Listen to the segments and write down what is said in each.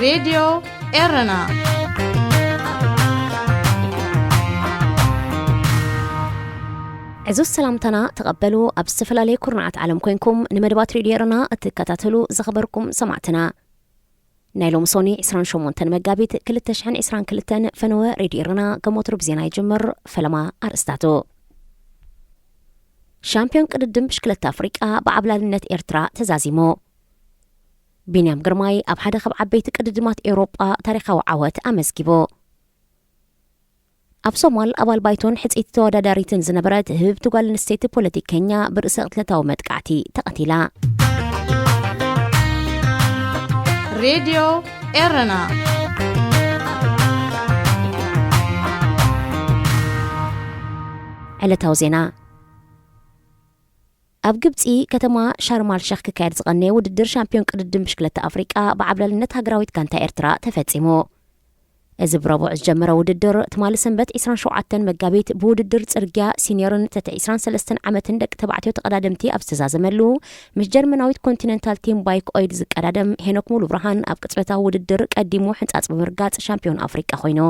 ሬድዮ ኤረና። ዕዙዝ ሰላምታና ተቐበሉ። ኣብ ዝተፈላለየ ኩርናዓት ዓለም ኮይንኩም ንመደባት ሬድዮ ኤረና እትከታተሉ ዝኸበርኩም ሰማዕትና፣ ናይ ሎሚ ሶኒ ዕስራን ሸሞንተን መጋቢት ክልተ ሽሕን ዕስራን ክልተን ፈነወ ሬድዮ ኤረና ከም ወትሩ ብዜና ይጅምር። ፈለማ ኣርእስታቱ። ሻምፒዮን ቅድድም ብሽክለታ ኣፍሪቃ ብዓብላልነት ኤርትራ ተዛዚሙ። ቢንያም ግርማይ ኣብ ሓደ ካብ ዓበይቲ ቅድድማት ኤውሮጳ ታሪኻዊ ዓወት ኣመዝጊቡ። ኣብ ሶማል ኣባል ባይቶን ሕጽይቲ ተወዳዳሪትን ዝነበረት ህብብቲ ጓል ኣንስተይቲ ፖለቲከኛ ብርእሰ ቅትለታዊ መጥቃዕቲ ተቐቲላ። ሬድዮ ኤረና። ዕለታዊ ዜና። ኣብ ግብጺ ከተማ ሻርማል ሸኽ ክካየድ ዝቐነየ ውድድር ሻምፒዮን ቅድድም ብሽክለታ ኣፍሪቃ ብዓብላልነት ሃገራዊት ጋንታ ኤርትራ ተፈጺሙ። እዚ ብረቡዕ ዝጀመረ ውድድር ትማሊ ሰንበት ዕስራን ሸውዓተን መጋቢት ብውድድር ጽርግያ ሲኒዮርን ትሕቲ ዕስራን ሰለስተን ዓመትን ደቂ ተባዕትዮ ተቐዳደምቲ ኣብ ዝተዛዘመሉ፣ ምስ ጀርመናዊት ኮንቲነንታል ቲም ባይክ ኦይድ ዝቀዳደም ሄኖክ ሙሉ ብርሃን ኣብ ቅጽበታዊ ውድድር ቀዲሙ ሕንጻጽ ብምርጋጽ ሻምፒዮን ኣፍሪቃ ኮይኑ።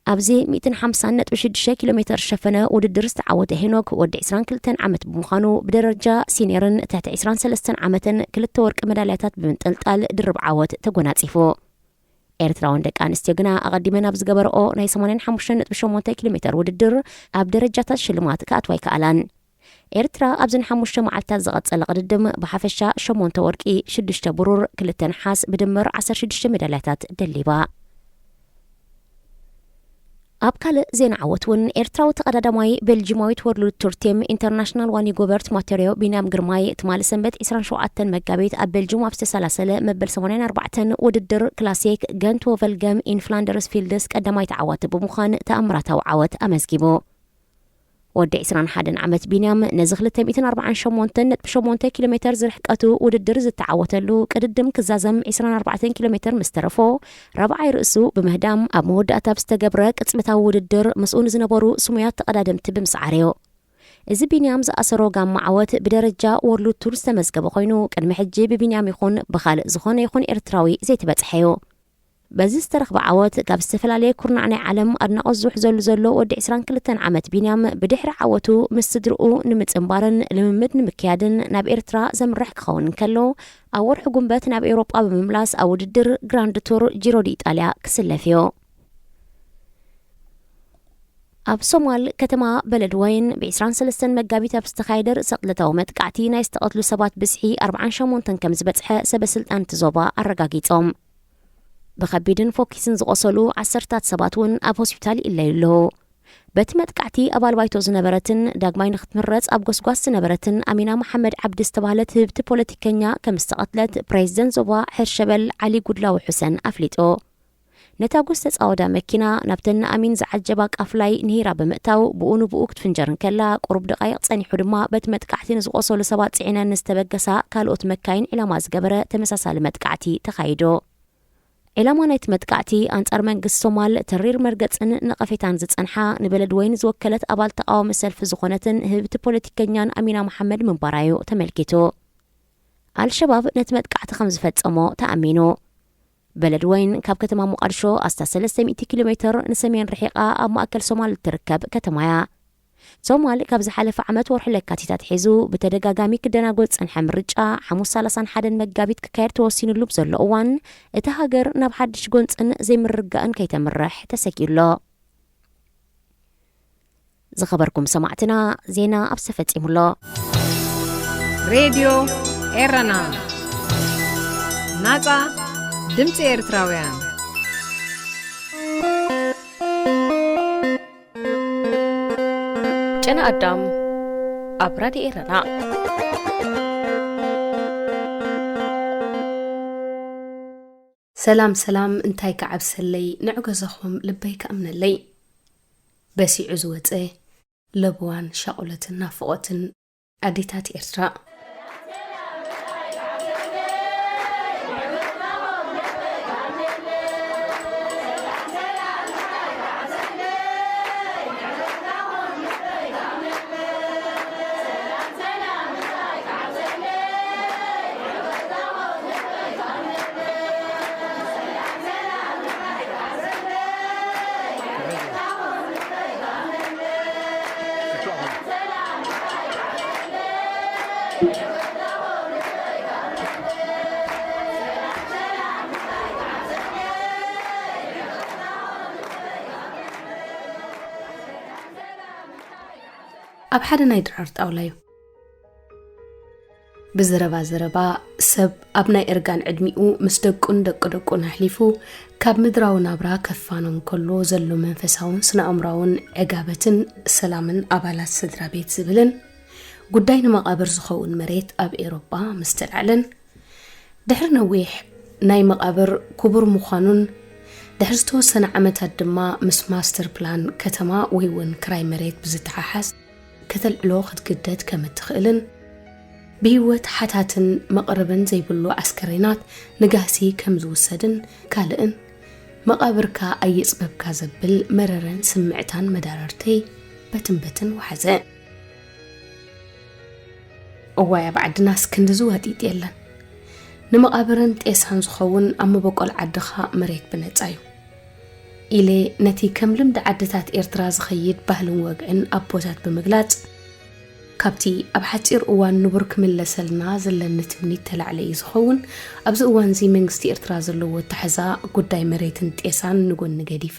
ኣብዚ ሚእትን ሓምሳን ነጥቢ ሽዱሽተ ኪሎ ሜተር ዝሸፈነ ውድድር ዝተዓወተ ሄኖክ ወዲ ዕስራን ክልተን ዓመት ብምዃኑ ብደረጃ ሲኒየርን ትሕቲ ዕስራን ሰለስተን ዓመትን ክልተ ወርቂ መዳልያታት ብምንጥልጣል ድርብ ዓወት ተጎናጺፉ። ኤርትራውያን ደቂ ኣንስትዮ ግና ኣቐዲመን ኣብ ዝገበረኦ ናይ ሰማንያን ሓሙሽተን ነጥቢ ሸሞንተ ኪሎ ሜተር ውድድር ኣብ ደረጃታት ሽልማት ክኣትዋ ኣይከኣላን። ኤርትራ ኣብዚ ንሓሙሽተ መዓልታት ዝቐጸለ ቅድድም ብሓፈሻ ሸሞንተ ወርቂ፣ ሽዱሽተ ብሩር፣ ክልተ ነሓስ ብድምር ዓሰርተ ሽዱሽተ ሜዳልያታት ደሊባ። ኣብ ካልእ ዜና ዓወት እውን ኤርትራዊ ተቐዳዳማይ ቤልጂማዊት ወርልድ ቱር ቲም ኢንተርናሽናል ዋኒ ጎበርት ማቴሪዮ ቢንያም ግርማይ ትማሊ ሰንበት ዕስራን ሸውዓተን መጋቢት ኣብ ቤልጂም ኣብ ዝተሰላሰለ መበል ሰማንያን ኣርባዕተን ውድድር ክላሲክ ገንት ወቨልገም ኢን ፍላንደርስ ፊልድስ ቀዳማይ ተዓዋቲ ብምዃን ተኣምራታዊ ዓወት ኣመዝጊቡ። ወዲ ዕስራን ሓደን ዓመት ቢንያም ነዚ ክልተ ሚእትን ኣርባዓን ሸሞንተን ነጥቢ ሸሞንተ ኪሎ ሜተር ዝርሕቀቱ ውድድር ዝተዓወተሉ ቅድድም ክዛዘም ዕስራን ኣርባዕተን ኪሎ ሜተር ምስ ተረፎ፣ ራብዓይ ርእሱ ብምህዳም ኣብ መወዳእታ ብዝተገብረ ቅጽበታዊ ውድድር ምስኡ ንዝነበሩ ስሙያት ተቐዳደምቲ ብምስዓርዮ። እዚ ቢንያም ዝኣሰሮ ጋማ ዓወት ብደረጃ ወርልድ ቱር ዝተመዝገበ ኮይኑ፣ ቅድሚ ሕጂ ብቢንያም ይኹን ብኻልእ ዝኾነ ይኹን ኤርትራዊ ዘይተበጽሐዮ። በዚ ዝተረኽበ ዓወት ካብ ዝተፈላለየ ኩርናዕ ናይ ዓለም ኣድናቖት ዝውሕዘሉ ዘሎ ወዲ ዕስራን ክልተን ዓመት ቢንያም ብድሕሪ ዓወቱ ምስ ስድርኡ ንምጽንባርን ልምምድ ንምክያድን ናብ ኤርትራ ዘምርሕ ክኸውን እንከሎ፣ ኣብ ወርሒ ጉንበት ናብ ኤውሮጳ ብምምላስ ኣብ ውድድር ግራንድ ቱር ጂሮ ዲ ኢጣልያ ክስለፍ እዩ። ኣብ ሶማል ከተማ በለድወይን ብ ዕስራን ሰለስተን መጋቢት ኣብ ዝተኻየደ ርእሰ ቅትለታዊ መጥቃዕቲ ናይ ዝተቐትሉ ሰባት ብዝሒ ኣርባዓን ሸሞንተን ከም ዝበጽሐ ሰበ ስልጣን እቲ ዞባ ኣረጋጊጾም። ብኸቢድን ፎኪስን ዝቖሰሉ ዓሰርታት ሰባት እውን ኣብ ሆስፒታል ይእለዩ ኣለዉ። በቲ መጥቃዕቲ ኣባል ባይቶ ዝነበረትን ዳግማይ ንክትምረጽ ኣብ ጎስጓስ ዝነበረትን ኣሚና መሓመድ ዓብዲ ዝተባህለት ህብቲ ፖለቲከኛ ከም ዝተቐትለት ፕሬዚደንት ዞባ ሕርሸበል ዓሊ ጉድላዊ ሑሰን ኣፍሊጡ። ነታ ጎስ ተጻወዳ መኪና ናብተን ንኣሚን ዝዓጀባ ቃፍላይ ንሂራ ብምእታው ብኡ ንብኡ ክትፍንጀር እንከላ፣ ቁሩብ ደቃይቕ ጸኒሑ ድማ በቲ መጥቃዕቲ ንዝቖሰሉ ሰባት ጽዒነን ንዝተበገሳ ካልኦት መካይን ዒላማ ዝገበረ ተመሳሳሊ መጥቃዕቲ ተኻይዱ። ዒላማ ናይቲ መጥቃዕቲ ኣንጻር መንግስቲ ሶማል ተሪር መርገጽን ነቐፌታን ዝጸንሓ ንበለድ ወይን ዝወከለት ኣባል ተቓዋሚ ሰልፊ ዝኾነትን ህብቲ ፖለቲከኛን ኣሚና መሓመድ ምንባራዩ ተመልኪቱ። ኣልሸባብ ነቲ መጥቃዕቲ ከም ዝፈጸሞ ተኣሚኑ። በለድ ወይን ካብ ከተማ ሞቓድሾ ኣስታት ሰለስተ ሚእቲ ኪሎ ሜትር ንሰሜን ርሒቓ ኣብ ማእከል ሶማል እትርከብ ከተማ እያ። ሶማል ካብ ዝሓለፈ ዓመት ወርሒ ለካቲት ኣትሒዙ ብተደጋጋሚ ክደናጎ ዝጸንሐ ምርጫ ሓሙስ ሰላሳን ሓደን መጋቢት ክካየድ ተወሲኑሉ ብዘሎ እዋን፣ እታ ሃገር ናብ ሓድሽ ጎንጽን ዘይምርግጋእን ከይተምርሕ ተሰጊኡ ኣሎ። ዝኸበርኩም ሰማዕትና፣ ዜና ኣብዚ ተፈጺሙ ኣሎ። ሬድዮ ኤረና፣ ናጻ ድምጺ ኤርትራውያን። ጨና ኣዳም ኣብ ራድዮ ኤረና። ሰላም ሰላም፣ እንታይ ክዓብሰለይ፣ ንዕገዘኹም ልበይ ክኣምነለይ። በሲዑ ዝወጸ ለብዋን ሻቑለትን ናፍቖትን ኣዴታት ኤርትራ። ኣብ ሓደ ናይ ድራር ጣውላ እዩ። ብዘረባ ዘረባ፣ ሰብ ኣብ ናይ እርጋን ዕድሚኡ ምስ ደቁን ደቂ ደቁን ኣሕሊፉ፣ ካብ ምድራዊ ናብራ ከፋኖም ከሎ ዘሎ መንፈሳውን ስነ-ኣእምራውን ዕጋበትን ሰላምን ኣባላት ስድራ ቤት ዝብልን፣ ጉዳይ ንመቓብር ዝኸውን መሬት ኣብ ኤውሮጳ ምስ ተላዕለን፣ ድሕሪ ነዊሕ ናይ መቓብር ክቡር ምዃኑን ድሕሪ ዝተወሰነ ዓመታት ድማ ምስ ማስተር ፕላን ከተማ ወይ እውን ክራይ መሬት ብዝተሓሓዝ ከተልዕሎ ክትግደድ ከም እትኽእልን፣ ብህይወት ሓታትን መቕርብን ዘይብሉ ኣስከሬናት ንጋህሲ ከም ዝውሰድን ካልእን፣ መቓብርካ ኣይጽበብካ ዘብል መረረን ስምዕታን መዳርርተይ በትን በትን ወሓዘ። እዋይ፣ ኣብ ዓድናስ ክንድዚ ዋጢጥ የለን። ንመቓብርን ጤሳን ዝኸውን ኣብ መበቆል ዓድኻ መሬት ብነጻ እዩ፣ ኢለ ነቲ ከም ልምዲ ዓድታት ኤርትራ ዝኸይድ ባህልን ወግዕን ኣቦታት ብምግላጽ፣ ካብቲ ኣብ ሓጺር እዋን ንቡር ክምለሰልና ዘለኒ ትምኒት ተላዕለ እዩ ዝኸውን። ኣብዚ እዋንዚ መንግስቲ ኤርትራ ዘለዎ ኣተሓዛ ጉዳይ መሬትን ጤሳን ንጎኒ ገዲፈ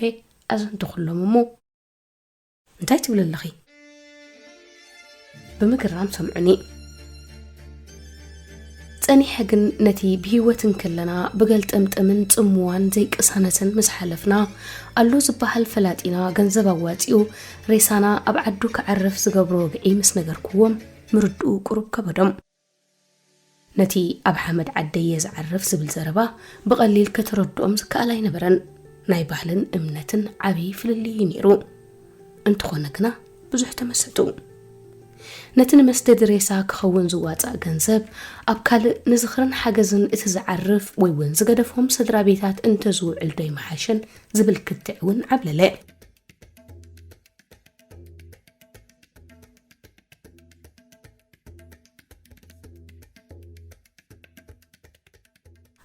ኣዘንተኹሎም እሞ፣ "እንታይ ትብሊ ኣለኺ?" ብምግራም ሰምዑኒ። ጸኒሐ ግን ነቲ ብህይወት እንከለና ብገልጠምጠምን ጽምዋን ዘይቅሳነትን ምስ ሓለፍና፣ ኣሎ ዝበሃል ፈላጢና ገንዘብ ኣዋጺኡ ሬሳና ኣብ ዓዱ ክዓርፍ ዝገብሮ ወግዒ ምስ ነገርኩዎም፣ ምርድኡ ቁሩብ ከበዶም። ነቲ "ኣብ ሓመድ ዓደይ እየ ዝዓርፍ" ዝብል ዘረባ ብቐሊል ከተረድኦም ዝከኣል ኣይነበረን። ናይ ባህልን እምነትን ዓብዪ ፍልልይ እዩ ነይሩ። እንተኾነ ግና ብዙሕ ተመሰጡ። ነቲ ንመስደዲ ሬሳ ክኸውን ዝዋጻእ ገንዘብ ኣብ ካልእ ንዝኽርን ሓገዝን እቲ ዝዓርፍ ወይ እውን ዝገደፎም ስድራ ቤታት እንተዝውዕል ዶ ይመሓሸን ዝብል ክትዕ እውን ዓብለለ።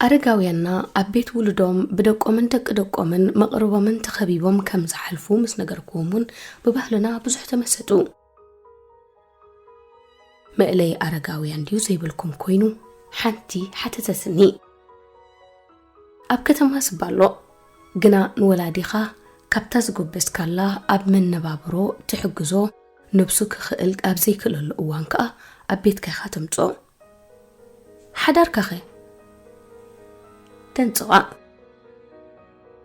ኣረጋውያንና ኣብ ቤት ውሉዶም ብደቆምን ደቂ ደቆምን መቕርቦምን ተኸቢቦም ከም ዝሓልፉ ምስ ነገርኩዎም እውን ብባህልና ብዙሕ ተመሰጡ። መእለይ ኣረጋውያን ድዩ ዘይብልኩም ኮይኑ ሓንቲ ሓተተትኒ። ኣብ ከተማ ስባሎ ግና ንወላዲኻ ካብታ ዝጎበዝካላ ኣብ መነባብሮ ትሕግዞ ነብሱ ክኽእል ኣብ ዘይክእለሉ እዋን ከኣ ኣብ ቤትካ ኢኻ ተምጽኦ። ሓዳርካኸ? ተንጽቓ።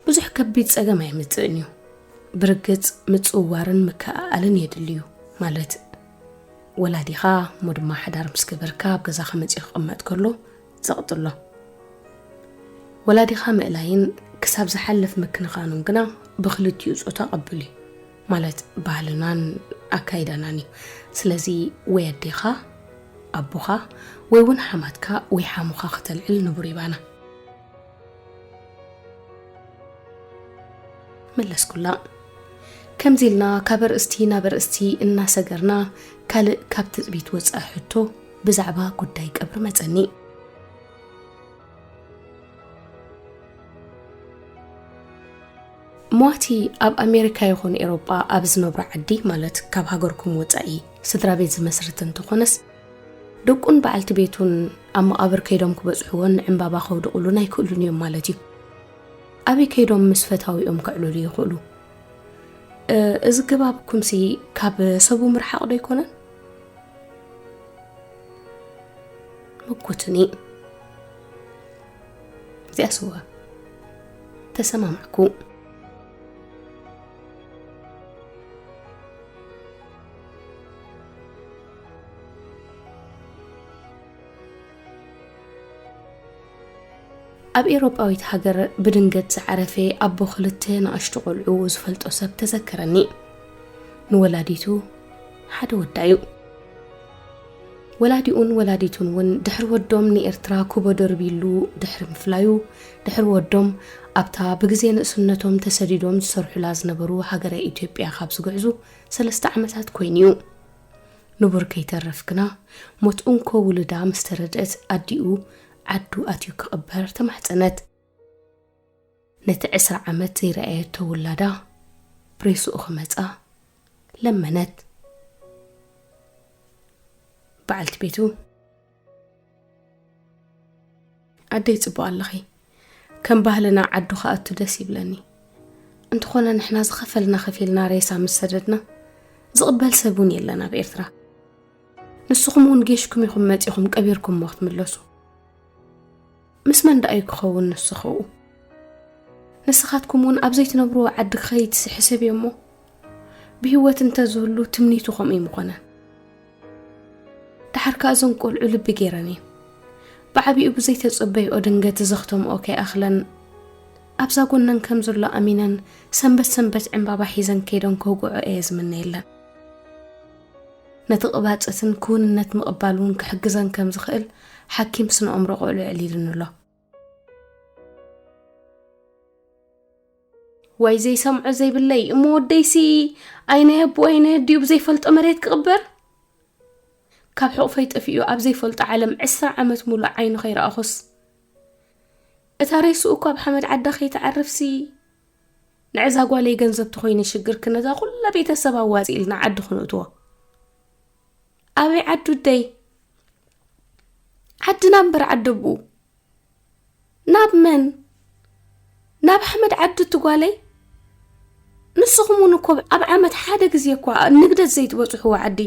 ብዙሕ ከቢድ ጸገም ኣየምጽእን እዩ። ብርግጽ ምጽውዋርን ምክእኣልን የድልዩ። ማለት ወላዲኻ እሞ ድማ ሓዳር ምስ ገበርካ ኣብ ገዛኻ መጺኡ ክቕመጥ ከሎ ዘቕጥሎ። ወላዲኻ ምእላይን ክሳብ ዝሓልፍ ምክንኻኑን ግና ብኽልቲኡ ጾታ ቅቡል እዩ። ማለት ባህልናን ኣካይዳናን እዩ። ስለዚ ወይ ኣዴኻ፣ ኣቦኻ፣ ወይ እውን ሓማትካ ወይ ሓሙኻ ከተልዕል ንቡር ይባና። መለስኩላ። ከምዚ ኢልና ካብ ኣርእስቲ ናብ ኣርእስቲ እናሰገርና፣ ካልእ ካብ ትጽቢት ወጻኢ ሕቶ ብዛዕባ ጉዳይ ቀብሪ መጸኒ። ሟቲ ኣብ ኣሜሪካ ይኹን ኤሮጳ ኣብ ዝነብሮ ዓዲ፣ ማለት ካብ ሃገርኩም ወጻኢ ስድራ ቤት ዝመስርት እንተኾነስ፣ ደቁን በዓልቲ ቤቱን ኣብ መቓብር ከይዶም ክበጽሕዎን ዕምባባ ከውድቑሉን ኣይክእሉን እዮም ማለት እዩ። ኣበይ ከይዶም ምስ ፈታዊኦም ከዕልሉ ይኽእሉ? እ፣ እዚ ገባብኩምሲ ካብ ሰቡ ምርሓቕ ዶ ኣይኮነን? ምጉትኒ። እዚኣስ እወ፣ ተሰማማዕኩ። ኣብ ኤውሮጳዊት ሃገር ብድንገት ዝዓረፈ ኣቦ ክልተ ንኣሽቱ ቆልዑ ዝፈልጦ ሰብ ተዘከረኒ። ንወላዲቱ ሓደ ወዳ እዩ። ወላዲኡን ወላዲቱን እውን ድሕሪ ወዶም ንኤርትራ ኩቦ ደርቢሉ ድሕሪ ምፍላዩ፣ ድሕሪ ወዶም ኣብታ ብግዜ ንእስነቶም ተሰዲዶም ዝሰርሑላ ዝነበሩ ሃገረ ኢትዮጵያ ካብ ዝግዕዙ ሰለስተ ዓመታት ኮይኑ እዩ። ንቡር ከይተርፍ ግና፣ ሞት እንኮ ውሉዳ ምስ ተረድአት፣ ኣዲኡ ዓዱ ኣትዩ ክቕበር ተማሕጸነት። ነቲ ዕስራ ዓመት ዘይረኣየቶ ውላዳ ብሬስኡ ክመጻ ለመነት። በዓልቲ ቤቱ፣ "ኣደይ፣ ጽቡቕ ኣለኺ። ከም ባህልና ዓዱ ክኣቱ ደስ ይብለኒ። እንተኾነ ንሕና ዝኸፈልና ከፊልና ሬሳ ምስ ሰደድና፣ ዝቕበል ሰብ እውን የለን ኣብ ኤርትራ። ንስኹም እውን ጌሽኩም ኢኹም መጺኹም ቀቢርኩሞ ክትምለሱ። ምስ መን ደኣ እዩ ክኸውን ንሱ ኸኡ? ንስኻትኩም እውን ኣብ ዘይትነብርዎ ዓዲ ክኸይድሲ ሕሰብዮ እሞ፣ ብህይወት እንተዝህሉ ትምኒቱ ከምኡ ኣይምኾነን። ደሓር ከኣ እዞን ቆልዑ ልቢ ገይረን እየን። ብዓቢኡ ብዘይተጸበይኦ ድንገት ዘኽተምኦ ከይኣኽለን፣ ኣብዛ ጎነን ከም ዘሎ ኣሚነን ሰንበት ሰንበት ዕምባባ ሒዘን ከይደን ከውግዖ እየ ዝምነየለን። ነቲ ቅባጸትን ክውንነት ምቕባል እውን ክሕግዘን ከም ዝኽእል ሓኪም ስነ ኣእምሮ ቆልዑ ኣዕሊሉኒ ኣሎ። ዋይ ዘይሰምዖ ዘይብለይ፣ እሞ ወደይሲ ኣይናይ ኣቦ ኣይናይ ኣዲኡ ብዘይፈልጦ መሬት ክቕበር? ካብ ሕቑፈይ ጠፊኡ ኣብ ዘይፈልጦ ዓለም ዕስራ ዓመት ሙሉእ ዓይኑ ከይረኣኹስ፣ እታ ሬስኡ እኮ ኣብ ሓመድ ዓዳ ከይትዓርፍሲ፣ ንዕዛ ጓለይ ገንዘብ ተኾይኑ ሽግርኪ ነዛ ኩላ ቤተሰብ ኣዋጺእልና ዓዲ ክነእትዎ። ኣበይ ዓዲ ውደይ? ዓድና እምበር ዓዲ ኣቦኡ። ናብ መን? ናብ ሓመድ ዓዲ እቲ ጓለይ? ንስኹም እውን እኮ ኣብ ዓመት ሓደ ግዜ እኳ ንግደት ዘይትበጽሕዎ ዓዲ፣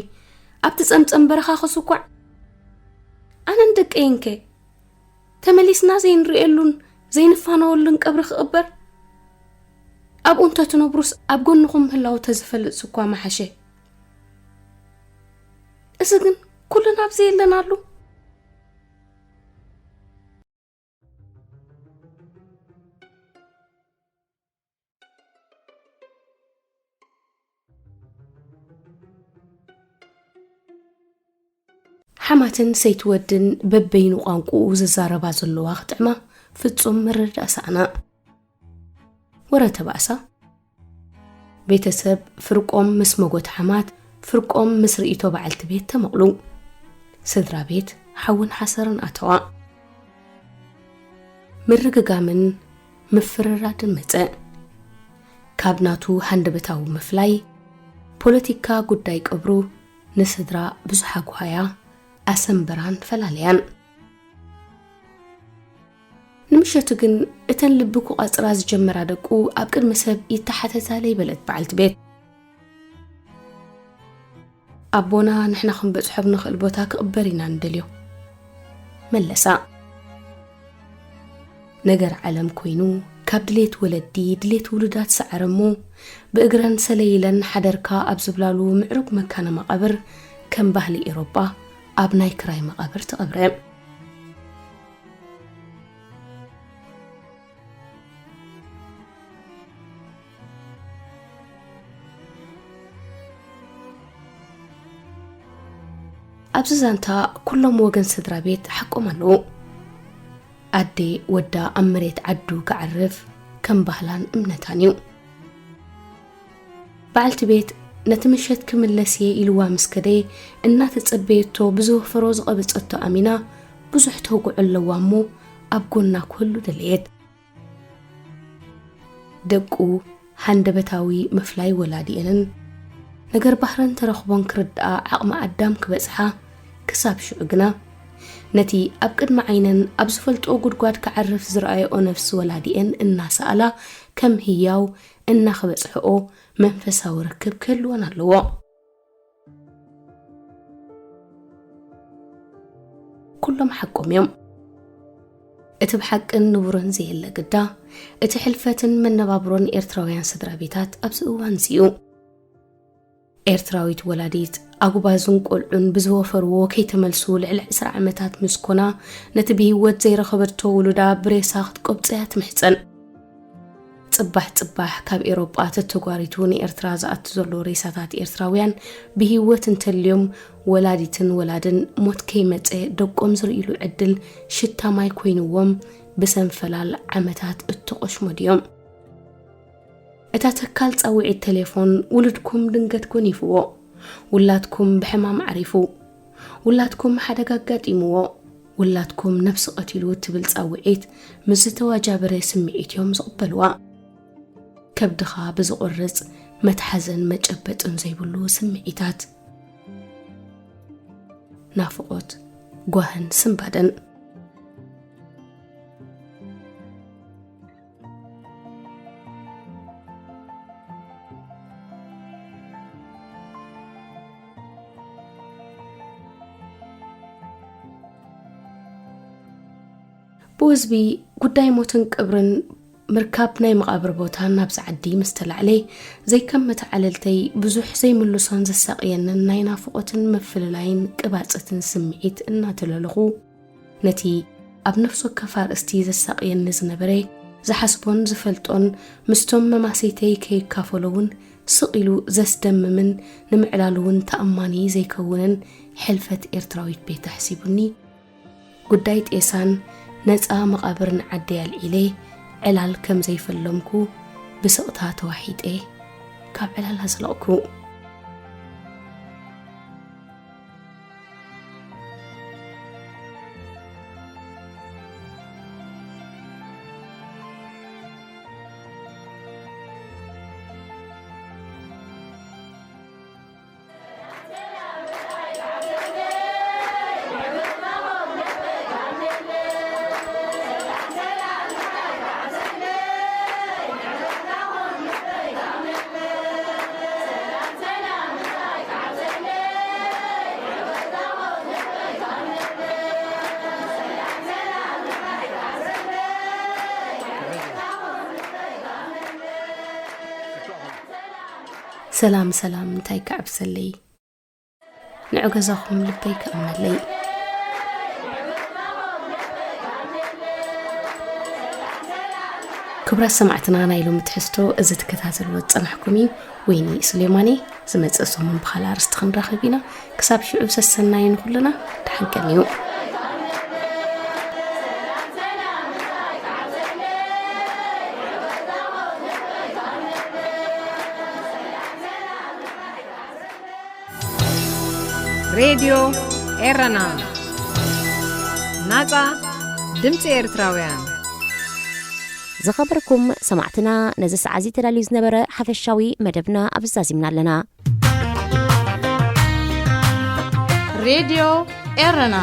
ኣብቲ ጸምጸም በረኻ ክስኳዕ። ኣነን ደቀይንከ? ተመሊስና ዘይንርእየሉን ዘይንፋነወሉን ቀብሪ ክቕበር? ኣብኡ እንተትነብሩስ ኣብ ጎንኹም ምህላው ተዝፈልጥ ስኳ ምሓሸ። እዚ ግን ኩልና ኣብዚ የለናሉ። ሓማትን ሰይትወድን በበይኑ ቋንቋኡ ዝዛረባ ዘለዋ ክጥዕማ ፍጹም ምርዳእ ሰኣና። ወረ ተባእሳ። ቤተሰብ ፍርቆም ምስ መጎት ሓማት፣ ፍርቆም ምስ ርእይቶ በዓልቲ ቤት ተመቕሉ። ስድራ ቤት ሓውን ሓሰርን ኣተዋ። ምርግጋምን ምፍርራድን መጸ። ካብ ናቱ ሃንደበታዊ ምፍላይ፣ ፖለቲካ ጉዳይ ቀብሩ ንስድራ ብዙሕ ኣጉሃያ፣ ኣሰንበራን ፈላልያን። ንምሸቱ ግን እተን ልቢ ክቋጽራ ዝጀመራ ደቁ ኣብ ቅድሚ ሰብ ይተሓተታ ለይበለት በዓልቲ ቤት። ኣቦና ንሕና ክንበጽሖ ኣብ ንኽእል ቦታ ክቕበር ኢና ንደልዮ። መለሳ። ነገር ዓለም ኮይኑ ካብ ድሌት ወለዲ ድሌት ውሉዳት ሰዓረ እሞ ብእግረን ሰለይ ኢለን ሓደርካ ኣብ ዝብላሉ ምዕሩግ መካነ መቓብር ከም ባህሊ ኤሮጳ ኣብ ናይ ክራይ መቓብር ተቐብረ። ኣብዚ ዛንታ ኩሎም ወገን ስድራ ቤት ሓቆም ኣለዉ። ኣደ ወዳ ኣብ መሬት ዓዱ ክዓርፍ ከም ባህላን እምነታን እዩ። በዓልቲ ቤት ነቲ ምሸት ክምለስ እየ ኢልዋ ምስ ከደ እናተጸበየቶ ብዝወፈሮ ዝቐበጸቶ ኣሚና ብዙሕ ተውግዖ ኣለዋ እሞ ኣብ ጎና ክህሉ ደለየት። ደቁ ሃንደበታዊ ምፍላይ ወላዲኤንን ነገር ባህረን ተረኽቦን ክርድኣ ዓቕሚ ኣዳም ክበጽሓ ክሳብ ሽዑ ግና ነቲ ኣብ ቅድሚ ዓይነን ኣብ ዝፈልጥኦ ጉድጓድ ክዓርፍ ዝረኣየኦ ነፍሲ ወላዲኤን እናሰኣላ ከም ህያው እናኽበጽሕኦ መንፈሳዊ ርክብ ክህልወን ኣለዎ። ኩሎም ሓቆም እዮም። እቲ ብሓቅን ንቡርን ዘየለ ግዳ፣ እቲ ሕልፈትን መነባብሮን ኤርትራውያን ስድራ ቤታት ኣብዚ እዋን እዚ እዩ። ኤርትራዊት ወላዲት ኣጉባዝን ቆልዑን ብዝወፈርዎ ከይተመልሱ ልዕሊ ዕስራ ዓመታት ምስ ኮና፣ ነቲ ብህይወት ዘይረኸበቶ ውሉዳ ብሬሳ ክትቆብጸያ ትምሕጸን። ጽባሕ ጽባሕ ካብ ኤሮጳ ተተጓሪቱ ንኤርትራ ዝኣቱ ዘሎ ሬሳታት ኤርትራውያን ብህይወት እንተልዮም፣ ወላዲትን ወላድን ሞት ከይመጸ ደቆም ዝርእይሉ ዕድል ሽታ ማይ ኮይንዎም ብሰንፈላል ዓመታት እተቖሽሞ ድዮም? እታ ተካል ጻውዒት ቴሌፎን ውሉድኩም ድንገት ጎኒፍዎ፣ ውላድኩም ብሕማም ዓሪፉ፣ ውላድኩም ሓደጋ ኣጋጢምዎ፣ ውላድኩም ነብሲ ቀቲሉ እትብል ጻውዒት ምስ ዝተዋጃበረ ስምዒት እዮም ዝቕበልዋ። ከብድኻ ብዝቑርጽ መትሓዝን መጨበጥን ዘይብሉ ስምዒታት፣ ናፍቖት፣ ጓህን ስንባደን። ብወዝቢ ጉዳይ ሞትን ቅብርን ምርካብ ናይ መቓብር ቦታን ኣብዚ ዓዲ ምስ ተላዕለ፣ ዘይከም መተዓለልተይ ብዙሕ ዘይምልሶን ዘሳቕየንን ናይ ናፍቖትን ምፍልላይን ቅባጽትን ስምዒት እናተለለኹ፣ ነቲ ኣብ ነፍሲ ወከፍ ኣርእስቲ ዘሳቕየኒ ዝነበረ፣ ዝሓስቦን ዝፈልጦን ምስቶም መማሰይተይ ከይካፈሎ እውን ስቕ ኢሉ ዘስደምምን ንምዕላሉ እውን ተኣማኒ ዘይከውንን ሕልፈት ኤርትራዊት ቤት ኣሕሲቡኒ፣ ጉዳይ ጤሳን ነጻ መቓብርን ዓደይ ኣልዒለ ዕላል ከም ዘይፈለምኩ ብስቕታ ተዋሒጠ ካብ ዕላል ኣዝለቕኩ። ሰላም ሰላም፣ እንታይ ክዕብሰለይ? ንዑ ገዛኹም ልበይ ክእምነለይ። ክቡራት ሰማዕትና፣ ናይ ሎሚ ትሕዝቶ እዚ ትከታተልዎ ዝጸናሕኩም እዩ። ወይኒ ሱሌማን እየ። ዝመጽእ ሰሙን ብኻልእ ኣርእስቲ ክንራኸብ ኢና። ክሳብ ሽዑ ሰሰናዩ ንኹልና። ደሓን ቀንዩ። ሬድዮ ኤረና፣ ናጻ ድምጺ ኤርትራውያን። ዝኸበርኩም ሰማዕትና፣ ነዚ ሰዓት እዚ ተዳልዩ ዝነበረ ሓፈሻዊ መደብና ኣብዚ ዛዚምና ኣለና። ሬድዮ ኤረና።